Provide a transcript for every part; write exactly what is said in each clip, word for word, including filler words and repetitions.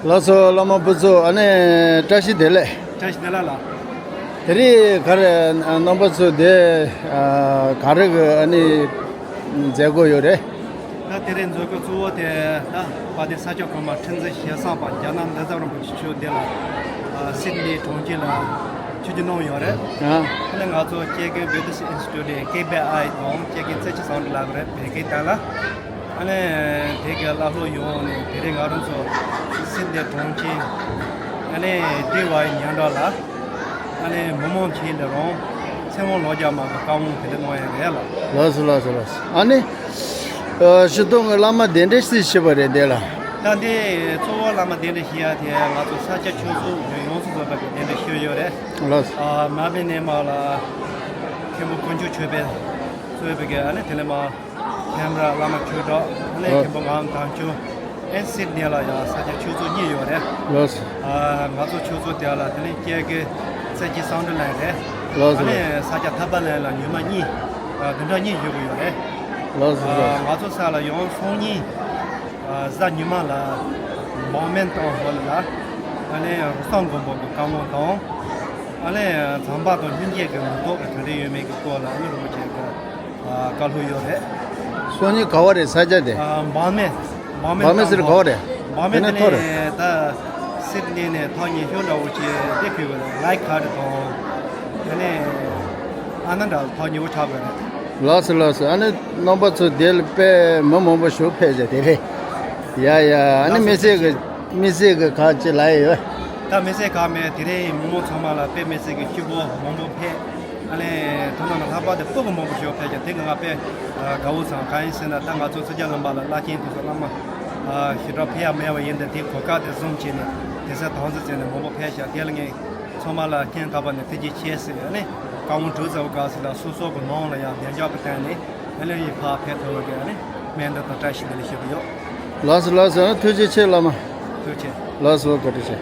ལགས་སོ། བླ་མ་བུ་ཚོ། ཨ་ནི་བཀྲ་ཤིས་བདེ་ལེགས། བཀྲ་ཤིས་བདེ་ལེགས་ལགས། དེ་རིང་ག་རེ་རྣམ་པ་ཚོ་དེ་ག་རེ་གི་ཨ་ནི་མཛད་སྒོ་ཡོད་རེད། ད་དེ་རིང་མཛད་སྒོ་གཙོ་བོ་དེ་ད་དཔལ་ལྡན་ས་སྐྱ་གོང་མ་ཁྲི་འཛིན་ཞལ་བཟང་པ་རྒྱ་ནག་མཛད་བཟང་རིན་པོ་ཆེ་མཆོག་འདི་ལ་སིད་ནི་གྲོང་ཁྱེར་ལ་ཆིབས་བསྒྱུར་གནང་ཡོད་རེད། ཨ་ནི་ང་ཚོ་སྐྱེ་རྒན་བེ་ཏི་སི་ཨིན་སི་ཊི་ཊུཊ་ཀེ་བི་ཨའི་དང་སྐྱེ་རྒན་རྩེ་ཆེན་བཟང་གྲུབ་ལགས་རེད། བོད་སྐད་དང་ལ། ཨ་ནི་དེ་གའི་བླ་སློབ་ཡོངས་ནས་དེ་རིང་ང་རང་ཚོ་སིད་ནི་གྲོང་ཁྱེར་ཨ་ནི་འབྲེལ་བའི་ཉེ་འགྲམ་ལ་ཨ་ནི་མི་མང་ཆེན་དེ་རང་ཚེ་དབང་ལོ་བརྒྱ་མ་གི་བཀའ་དབང་དེ་འདྲ་གནང་ཡ་རེད་ལ། ལགས་སོ་ལགས་སོ་ལགས་སོ། ཨ་ནི་ཨ་སྤྱིར་བཏང་གི་བླ་མ་གདན་འདྲེན་སུས་ཞུས་པ་རེད་འདི་ལ། ད་འདི་གཙོ་བོ་བླ་མ་གདན་འདྲེན་ཞུ་ཡ་དེ་ང་ཚོ་ས་སྐྱ་ཆོས་ཚོགས་ཡོངས་སུ་རྫོགས་པ་གི་གདན་འདྲེན་ཞུས་ཡོད་རེད། ལགས་སོ། ཨ་མ་སྦི་ནས་མ་ལ་མཁན་པོ་དཀོན་མཆོག་ཆོས་འཕེལ་གཙོས་པའི་གི་ཨ་ནི་དེ་ལས་མ་ཁེམ་ར་བླ་མ་ཆོས་གྲགས། ཨ་ནི་ཨ་མཁན་པོ་ངག་དབང་དམ་ཆོས། ཨེ་སིད་ནི་ལ་ཡང་ས་སྐྱ་ཆོས་ཚོགས་གཉིས་ཡོད་རེད། ལགས་སོ། ཨ་ང་ཚོ་ཆོས་ཚོགས་དེ་ལ་དེ་ནས་སྐྱེ་རྒན་རྩེ་རྒྱལ་བསམ་གྲུབ་ལགས་རེད། ལགས་སོ། ཨ་ནི་ལགས་སོ། ས་སྐྱ་ཐར་པ་ལེན་ལ་ཉི་མ་གཉིས་ཨ་བདུན་ཕྲག་གཉིས་བཞུགས་ཀྱི་ཡོད་རེད། ལགས་སོ་ལགས་སོ། ཨ་ང་ཚོ་ས་ལ་ཡང་སང་ཉིན་ཨ་གཟའ་ཉི་མ་ལ་འབངས་མན་དང་ཧོ་ལ་ལ་ཨ་ནི་རུ་སྟོང་མགོན་པོ་གི་བཀའ་དབང་དང་། ཨ་ནི་ཛམ་བྷ་དང་ལྷུན་རྒྱས་ཀྱི་མི་ཐོག་གི་གྲ་སྒྲིག་ཡོད་མེད་ཀྱི་སྐོར་ལ་ཨ་ནི་རིན་པོ་ཆེ་གི་ཨ་བཀའ་སློབ་ཡོད་རེད། སང་ཉིན་ག་བ་རེད་ས་ཆ་དེ། ཨ་འབངས་མན། འབངས་མན་ཟེར་ག་བ་རེད། འབངས་མན་དེ་ནས་ཐོ་རེད། ད་སིད་ནི་ནས་ཐག་ཉེ་ཤོས་འདྲ་བོ་ཅིག་དེ་ཁུལ་བ་རེད། ལའི་ཁ་རི་དང་དེ་ནས་ཨ་ན་འདྲ་ཐག་ཉེ་བོ་ཆགས་པ་རེད། ལགས་སོ་ལགས་སོ། ཨ་ནི་རྣམ་པ་ཚོ་དེ་ལ་དཔེ་མི་མང་པོ་ཞིག་ཕེབས་བྱས་དེ་རེད། ཡ་ཡ། ཨ་ནི་དམིགས་བསལ་གྱི་དམིགས་བསལ་གྱི་ཁ་ཅིག་ལ་ཡོད། ད་དམིགས་བསལ་ཁ་མེད། དེ་རིང་མི་མང་ཚང་མ་ལ་དཔེ་དམིགས་བསལ་གྱི་སྐྱིད་པོ་མང་པོ་ཕེབས། ཨ་ནི་དོ་སྣང་ལྷག་པར་དུ་སྤུ་གུ་མང་པོ་ཞིག་ཕེབས་ཀྱང་དེ་གི་ང་དཔེ་དགའ་བོ་ཚང་། གང་ཡིན་ཟེར་ན་ད་ང་ཚོ་ཚོ་རྒྱལ་ལམ་པ་ལ་བླ་ཆེན་དུ་སོགས་བླ་མ་ཞེ་དྲག་ཕེབས་ཡ་མེད་པ་ཡིན། ད་དེ་གོ་སྐབས་དེ་བཟུང་བྱས་ནས་དེ་སར་དམ་འཛིན་བྱས་ནས་མང་པོ་ཕེབས་ཤག་དེ་ལ་ངས་ཚང་མ་ལ་སྙིང་ཐག་པ་ནས་ཐུགས་རྗེ་ཆེ་ཟེར། ཨ་ནི་བཀའ་དབང་གྲོལ་ཚར་བའི་སྐབས་སུ་ལ་སོ་སོ་གི་ནང་ལ་ཡང་བདེ་འཇགས་ཀྱི་སྟེང་ནས་ཨ་ནི་ཡིན་ཕར་ཕེབས་ཐུབ་པ་གི་ཨ་ནི་སྨོན་འདུན་དང་བཀྲ་ཤིས་བདེ་ལེགས་ཞུ་གི་ཡོད། ལགས་སོ་ལགས་སོ། ཐུགས་རྗེ་ཆེ་བླ་མ། ཐུགས་རྗེ་ཆེ། ལགས་སོ། བཀའ་དྲིན་ཆེ།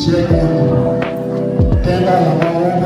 ཞེས་བསྟན་ཏོ། བསྟན་པ་ལ་མ་འོངས་